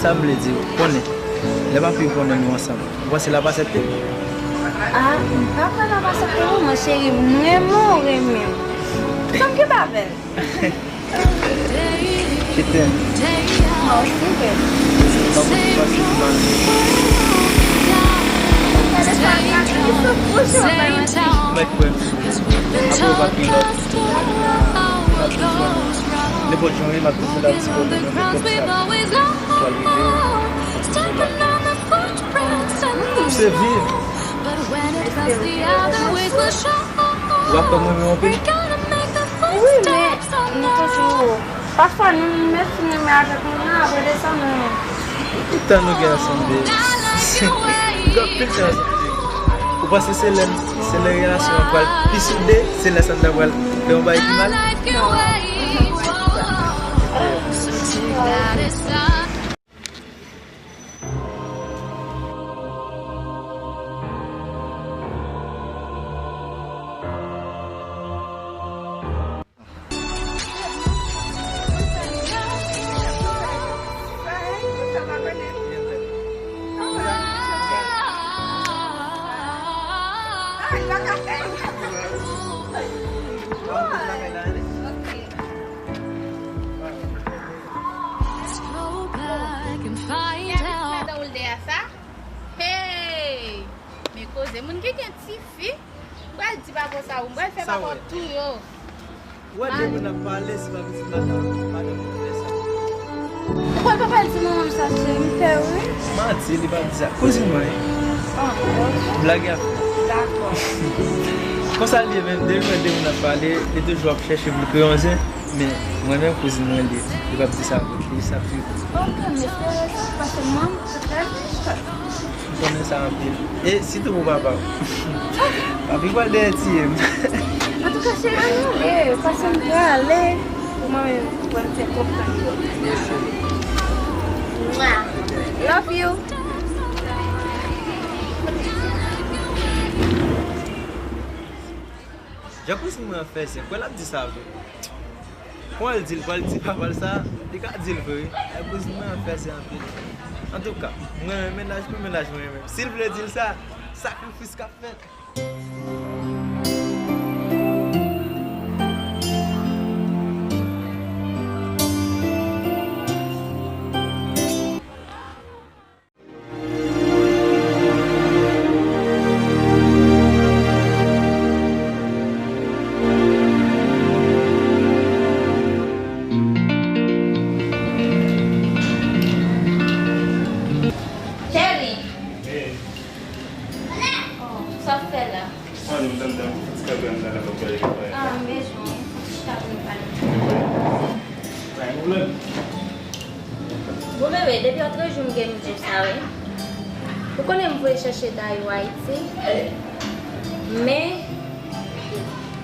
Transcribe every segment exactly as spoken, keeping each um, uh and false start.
Sa m vle di, ou konnen, lè papi ou konnen nou ansanm, ou panse l ap aksepte? Ah, m pa kwè l ap aksepte non, mon cheri, m renmen w, renmen w. Sa m gen pa avè l? Je t'aime. Mwen osi, bèl. Mwen konn pase pou mwen. Gade sa, gade ki sou bouch ou, bay mwen ti. Mwen kwè. Apre w pa gen lòt. Nenpòt jan w ye, m ap toujou la disponible nan nenpòt sa. Pral rive. Se viv. Ou ap tann mwen anpil? Wi, men nou toujou, pafwa nou menm si nou renmen avèk moun nan, apre de sa nou. Tout tan nou gen ansanm, baby. Nou gen anpil tan ansanm, baby. Ou panse se lè, se lè relasyon an pral pi soude, se lè sa n ta pral fè yon bagay ki mal? Non. Sèvis madan Wilder a sa? Hey! Men koze moun ki gen tifi, m pral di papa w sa, wi, m pral fè papa w tou yo. Ou wè de moun ap pale, se pa pitit madanm, madanm ki fè sa. Ou kwè papa l di manman m sa, cheri, m pè wi. Manti, li pa di sa. Kouzin mwen, wi. Ah, ok. Blag ap fè. Dakò. Konsa l ye menm, depi l wè de moun ap pale, li toujou ap chèche pou l kreye yon zen. Men, mwen menm, kouzin mwen li ye. Li p ap di sa vre. Li sa pi. Ok, m espere sa, paske mwen, petèt, m konnen sa anpil. E sitou pou papa w. Papi pral dèyè tiye m. Antouka, cheri, ann ale, paske m prale. Pou mwen menm, pou mwen fè kontan. Yes, cheri. Mwa. Love you. Jan kouzin mwen an fè zen, kwè l ap di sa vre. Kon al di l, pral di papa l sa, li ka di l vre wi. Ay, kouzin mwen an fè zen anpil. Antouka, mwen renmen mennaj mwen, mennaj mwen renmen m. Si l vle di l sa, sakrifis k ap fèt. Cheri! Hey! Oh, sa w ap fè la? Mwen menm, m t ap fatige, m t ap gade yon bagay. Ah, m bezwen chita pou nou pale. Pa gen pwoblèm. Bon, bebe, depi antre jou m gen m di w sa, wi. Ou konnen m voye chèche Dayou Ayiti. Men,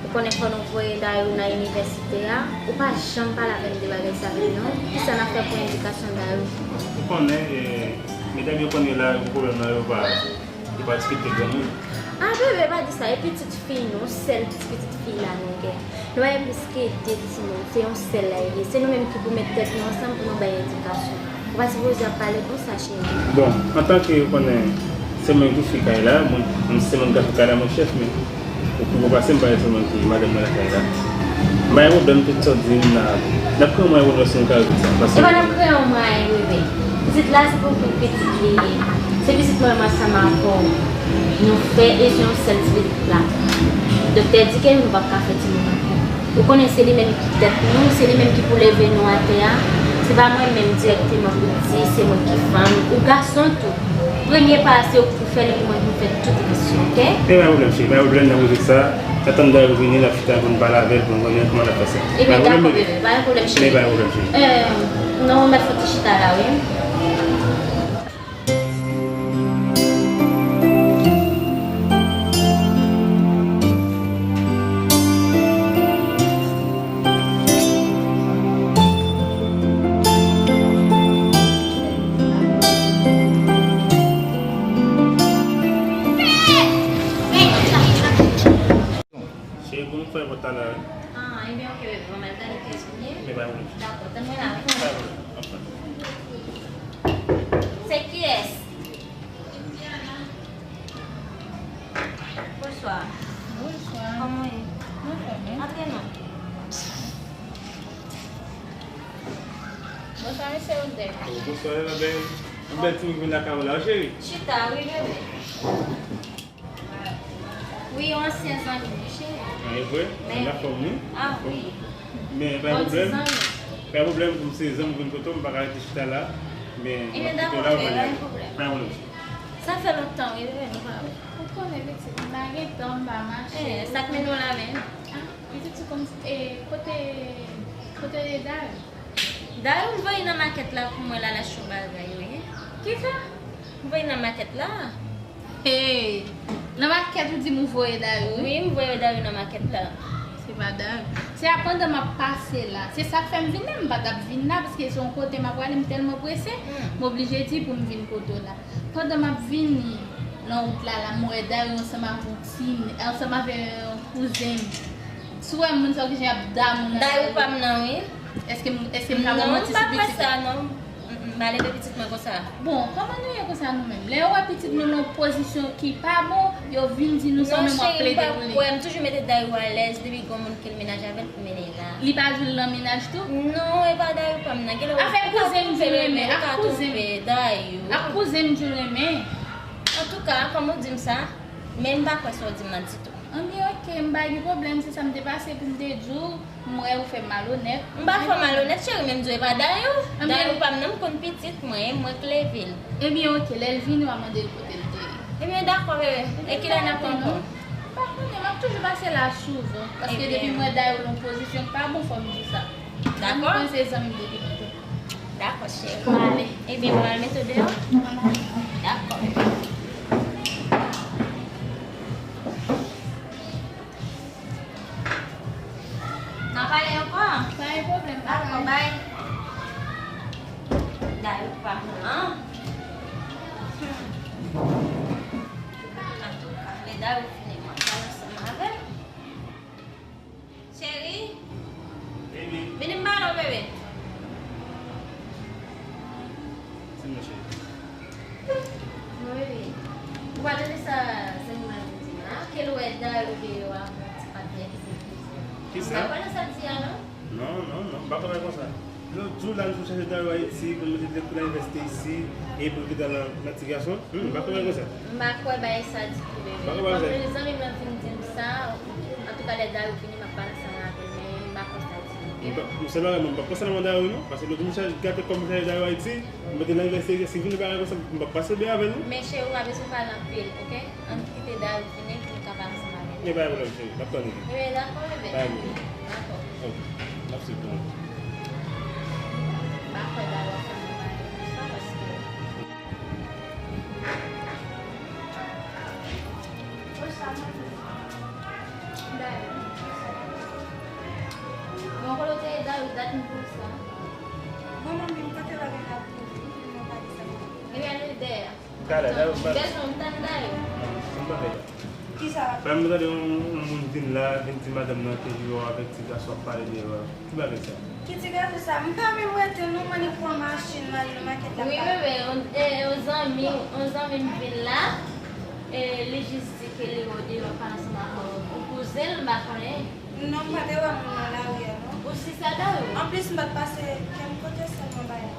ou konnen fò nou voye Dayou nan inivèsite a. Ou pa janm pale avè m de bagay sa menm, non. Kisa n ap fè pou endikasyon Dayou? Ou konnen, e, medam yo konn yo la, yo gen pwoblèm nan yo pa. Li pa diskite granmoun. Ah, bebe, pa di sa. E pitit fi nou, sèl ti pitit fi la nou gen. Nou pa gen plis ke de timoun. Se yon sèl la li ye. Se nou menm ki pou met tèt nou ansanm pou nou bay endikasyon. Ou pa sipoze ap pale konsa, cheri. Bon, antanke ou konnen, se mwen ki fi kay la, mwen, mwen se mwen ki ka fi kay la, mwen chèf, men Ou pi bon pase m, pa egzanp, ki madanm mwen lakay la. M pa gen pwoblèm, tout sa w di m la. N ap kreye yon mwayen pou nou, si nou ka rezoud sa. Paske e pa n ap kreye yon mwayen, bebe. Pitit la, se pou pitit li ye. Se pitit mwen menm ansanm avè w nou fè, e se yon sèl ti pitit la. Doktè di ke nou p ap ka fè timoun ankò. Ou konnen se li menm ki tèt nou, se li menm ki pou leve nou atè a. Se pa mwen menm dirèkteman pou di se mwen ki fanm ou gason tou. Premye pa a se ou ki pou fè li pou mwen pou m fè tout res yo, oke? E pa gen pwoblèm, cheri, pa gen pwoblèm, n ap rezoud sa. N ap tann Dayou vini, n ap chita pou n pale avè l, pou n konnen kòman n ap fè sa. Ebyen, dakò, bebe, pa gen pwoblèm, cheri. Ebyen, pa gen pwoblèm, cheri. Euh, non, ou mèt fouti chita la, wi. Cheri, pou nou fè pòt la, wi. Ah, ebyen, oke, bebe, bon, mwen gade pyès mwen ye. Men pa pwoblèm. Dakò, tann mwen la, wi. Pa pwoblèm, m ap tann. Bonswa, ma belle. Yon bèl timoun ki vin lakay ou la, cheri. Chita, wi, bebe. Wi, yon ansyen zanmi m, wi, cheri. Ah, e vre? Men anfòm, wi? Ah, wi. Men pa gen pwoblèm. Pa gen pwoblèm, kòm se zanmi m vin kote w, m pa ka rete chita la. Men m ap kite w la, ou pale avè l. Pa gen pwoblèm. Sa fè lontan, wi, nou pa wè. Ou konnen, pitit, m pa gen tan, m pa mache. Eh, sa k mennen w la menm? Ah, pitit, se kòm, eh, kote, kote Dayou? Dayou, m voye nan makèt la pou mwen la, l achte yon bagay, wi. Kisa? M voye nan makèt la. Hey, nan makèt ou di m ou voye Dayou, wi? Wi, m voye Dayou nan makèt la. Se pa Dayou. Se a pandan m ap pase la. Se sa k fè m vin la, m pa t ap vin la, paske se yon kote m ap prale, m tèlman prese, m oblije di pou m vin kote w la. Pandan m ap vini nan wout la, la, m wè Dayou ansanm avè yon ti, ansanm avè yon kouzen m. Si w wè moun sa w ki jan y ap damou nan lari. Dayou pa m nan, wi. Èske m, èske m ka pran manti sou pitit la? Non, m pa kwè sa, non. Mm, mm, m pa leve pitit mwen konsa. Bon, kòman nou ye konsa nou menm? Lè yo wè pitit nou nan yon pozisyon ki pa bon, yo vin di nou sa, men w ap plede pou li. Non, cheri, m pa kwè. M toujou mete Dayou alèz depi gon moun ke l menaje avè l pou mennen l la. Li pa di w l nan mennaj tou? Non, e pa Dayou pa m nan. Genlè ou ka twonpe, bebe, ou ka twonpe, Dayou. Ak kouzen m di w renmen. Antouka, kòm ou di m sa, men m pa kwè sa w di m nan ditou. Anben, oke, m pa gen pwoblèm, se sa m te pase pou m te di w, m wè ou fè malonèt. M pa fè malonèt, cheri, men m di w e pa Dayou. Dayou pa m nan, m konn pitit mwen, e mwen k leve l. Ebyen, oke, lè l vini, w a mande l kote l te ye. Ebyen, dakò, bebe. E kilè n ap rankontre? M pa konnen, m ap toujou pase la souvan, paske depi m wè Dayou nan yon pozisyon k pa bon, fò m di sa. Dakò. Ann panse zanmi m depi lontan. Dakò, cheri. Mwen ale. Ebyen, mwen al mete w deyò? Mwen ale. Dakò. N a pale ankò? Pa gen pwoblèm, pa pale. Dakò, bay. Dayou pa m nan. Antouka, lè Dayou fini, m ap pale ansanm avè l. Cheri, vini m pale w, bebe. Di m non, cheri. Mon bebe, ou pa tande sa zanmi m nan vin di m la? Ke l wè Dayou deyò avè yon ti patnè ki se Kouzen. Kisa? Ou pa konnen sa l di a, non? Non, non, non, m pa konn bagay konsa. Lòt jou la, nou te chache Dayou Ayiti, pou l mete lèt pou l al envesti isi, e pou l kite nan, nan ti gason. Hmm, m pa kwè bagay konsa. M pa kwè bagay sa ditou, bebe. M pa kwè bagay sa. Kòm zanmi m nan vin di m sa, antouka, lè Dayou vini, m ap pale ansanm avè l, men m pa kwè sa ditou, oke? M pa, m sèlman, m pa pran sèlman Dayou, non, paske lòt jou m chache gate kòb m chache Dayou Ayiti, m mete nan envesti, si vin bagay konsa, m p ap pase byen avè l, non. Men cheri, ou pa bezwen pale anpil, oke? Ann kite Dayou vini pou nou ka pale ansanm avè l. Gen pa gen pwoblèm, cheri. M ap tann li. Ebyen, dakò, bebe. Pa gen pwoblèm. Dakò. Ok. N ap swiv pou nou. M pa kwè Dayou ap fè yon bagay konsa, paske. Dayou. Bon, kote w te ye Dayou, dat m pou sa. Bon, manmi, m kote w la gen la pou ou, m pa di sa. Ebyen, ale dèyè. Talè, Dayou, m pa. Bezwen m tann Dayou. M pa fè sa. Kisa? Frè m, m tande yon, yon moun vin la, vin di madanm nan ke li wè w avèk ti gason ap pale deyò a. Ki bagay sa? Ki ti gason sa? M pa menm rete non, m annik pran machin, m al nan makèt la. Wi, bebe, yon, e, yon zanmi, yon zanmi m vin la, e, li jis di ke li wè w deyò ap pale ansanm ak yon kouzen l, m pa konnen. Non, m pa te wè moun nan lari a, non. Ou si sa Dayou? Anplis, m pa t pase kenn kote, sèlman Dayou.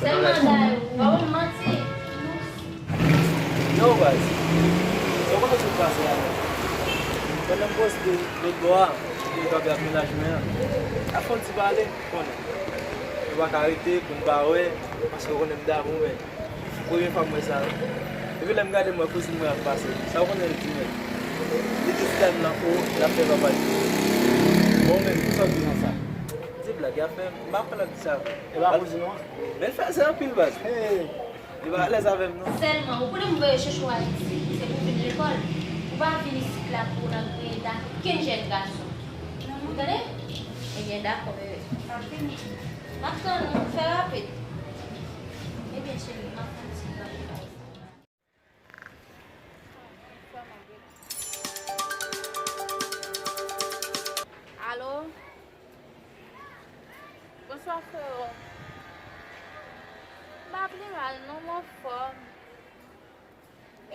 Sèlman Dayou? W ap ban m manti? Yo, baz. Sa w konnen sou pase a, non? Pandan m poste lòt bò a, m te kanpe ak mennaj mwen an. Ap fè yon ti pale, ou konnen. Nou pa ka rete pou n pa wè, paske ou konnen m damou, men. Premye fwa m wè sa, wi. Epi lè m gade, m wè kouzin mwen ap pase. Sa w konnen l di mwen? Li di ti dam nan o, l ap fè papa l. Bon, men, kisa w di nan sa? Di blag, y ap fè, m pa kwè l ap di sa vre. E pa kouzin w an? Men l fè sa anpil, baz. Hey. Li pa alèz avè m, non. Sèlman, ou konnen m voye chouchou Ayiti, se pou vin lekòl. Ou pa vin isit la pou w nan griyen dake okenn jèn gason. Ou tande? Ebyen, dakò, bebe. M ap vini. M ap tann ou, fè rapid. Ebyen, cheri, m ap fè yon ti gade. Alo? Bonswa, freo. M pa pi mal, non, m anfòm.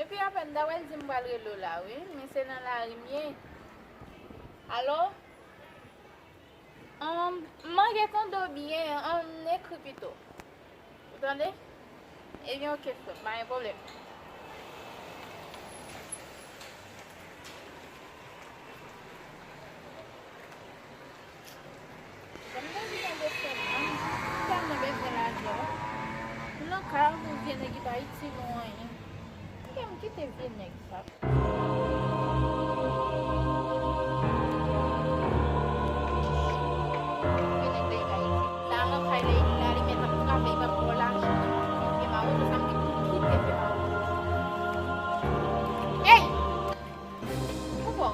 Epi apèn, dawèl di m pral rele w la, wi, men se nan lari m ye. Alo? Ann, m manke tande w byen, ann, ekri pito. Tande? Ebyen, oke, frè m, pa gen pwoblèm. Ban m bezwen de frè m, m tèlman bezwen lajan. M nan kay la, yon vye nèg ki pa itil ou anyen. Kite m kite vye nèg sa. Vye nèg la, li pa itil. La nan kay la, li la, li mèt ap travay, li p ap ba w lajan. Fè mawozo sa, m gen pou m kite fè mawozo. Ey! Poukò?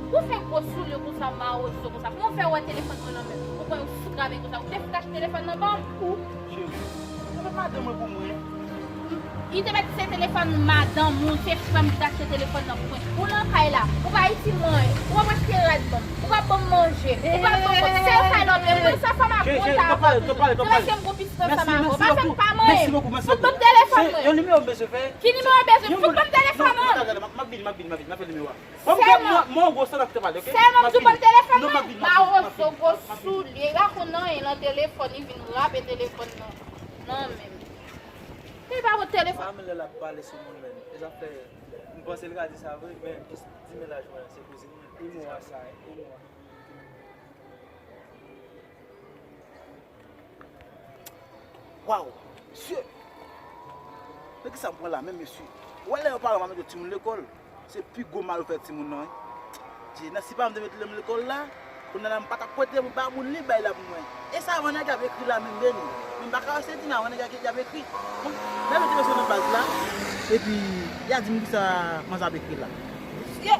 Ou fè gwo soulye konsa, mawozo konsa. Kòman w fè wè telefòn mwen nan men m? Ou kwè ou sou travay konsa? Ou te fout achte telefòn nan ban m? Ou, cheri, ou fè madanm mwen pou mwen. Li te mèt se telefòn madanm ou, se frè m ki t achte telefòn nan pou mwen. Ou nan kay la, ou pa itil mwen anyen. Ou p ap achte rad ban m. Ou p ap ban m manje. Ou p ap ban m kòb. Sèl kay la w dwe mwen, sa fè m ap kontan avè w toujou. Se paske m gon pitit ansanm avè w. Pa fè m pa manyen. Fout ban m telefòn mwen. Ki nimewo w bezwen? Fout ban m telefòn mwen. Sèlman, sèlman m di w ban m telefòn mwen, mawozo gwo soulye, li pa konn anyen nan telefòn, li vin rape telefòn nan, nan men m. Li pa pot telefòn. Fanmi lè l ap pale sou moun menm. E sa fè, m panse l ka di sa vre, men jis di mennaj mwen, se kouzin mwen. Li mò a sa, wi, li mò a. Waw, mesye! Men kisa m pran la menm, mesye? Ou wè lè yo paran pa mete timoun lekòl, se pi gwo mal ou fè timoun nan, wi. Dye, nan si paran m te mete l lekòl la, kounye a la m pa t ap kwete pou ba moun li bay la pou mwen. E sa avan nèg ap ekri la menm, Beni. Men m pa ka wè se di nan avan nèg ap ekri. Bon, lè nou te mesye nan baz la, epi y a di m kisa manzè ap ekri la. Mesye!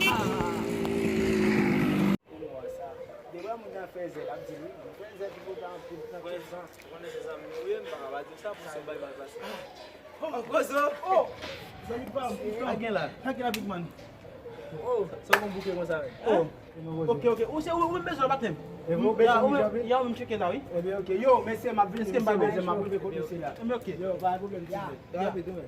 Ah! Ou mò sa. Depi moun nan fè zèl, ap di wi, moun fè zèl ki pou ta anpil nan kenz an. Ou konnen se zanmi nou ye, m pa ka pa di w sa pou se yon bagay mal pase. Oh, Kozo! Oh! Zanmi pa m, sa gen la? Sa gen la, big man? Oh, sa w konn bouke konsa, wi? Oh! Ok, ok. Ou se ou, ou menm bezwen batèm. Ya, ou menm, ya, ou menm cheke la, wi. Ebyen, ok. Yo, mesye, m ap vini, mesye, m ap vini, m ap rive kot misye la. Ebyen, ok. Yo, pa gen pwoblèm, ti frè. Rapid, wi.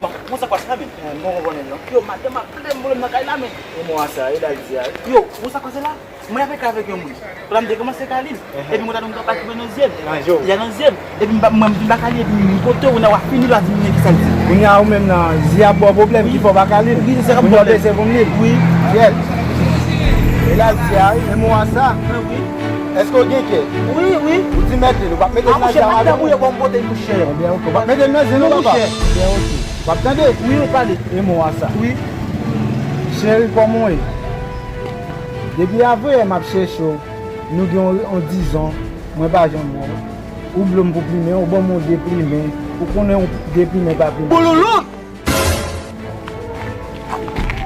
Bon, bon, sa k pase la, men? Eh, m poko konnen, non. Yo, madanm ap plenn pwoblèm nan kay la, men. E mwa sa, e la l di a, wi. Yo, bon, sa k pase la? Mwen avèk, avèk yon moun. Kounye a m te kòmanse kale l. Epi mwen ta donk pa ki nan zye m. Nan zye w. Ya nan zye m. Epi m pa, mwen, m pa kale l, epi m kote w, nan w ap fini, l ap di m men kisa l di. Kounye a ou menm nan, zye ap ba w pwoblèm, ki fè w pa kale l. Wi, se sa k ap ba m pwoblèm. Kounye a w te se pou m li l. Wi. Yèt. E la l di a, wi, e mwa sa. Wi. Èske w gen kè? Wi, wi. Ou di mèt li, ou p ap mete l nan zye a, madanm ou ye, bon, m pote l, monchè. Ebyen, ok. Ou p ap mete l nan zye, non, papa. Monchè. Ebyen, ok. W ap tande? Wi, wi, pale. E mwa sa. Wi. Cheri, kòman w ye? Depi avanyè m ap chèche w, nou gen yon, yon dizon, mwen pa janm wè w. Ou blo m pou plimen, ou ban m yon de plimen, ou konnen yon de plimen pa plimen. Bouloulout!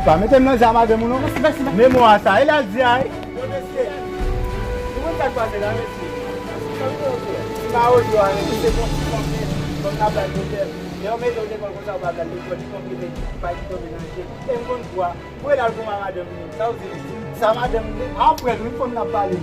Pa mete m nan zye a madanm ou non. Mèsi, mèsi, mèsi. Men mwa sa, e la l di a, wi. Yo, mesye, nou konn sa k pase la, mesye. Ti mawozo a, mesye, se konsi konsi, konn n ap bay pwoblèm. Lè yo mete w lekòl konsa, ou pa pral lekòl, li konplike, pa ki tonbe nan jèl. E m konn vwa, pou e l al goumen a madanm li. Sa w di li? Sa madanm li, a frè, wi, fò n ap pale.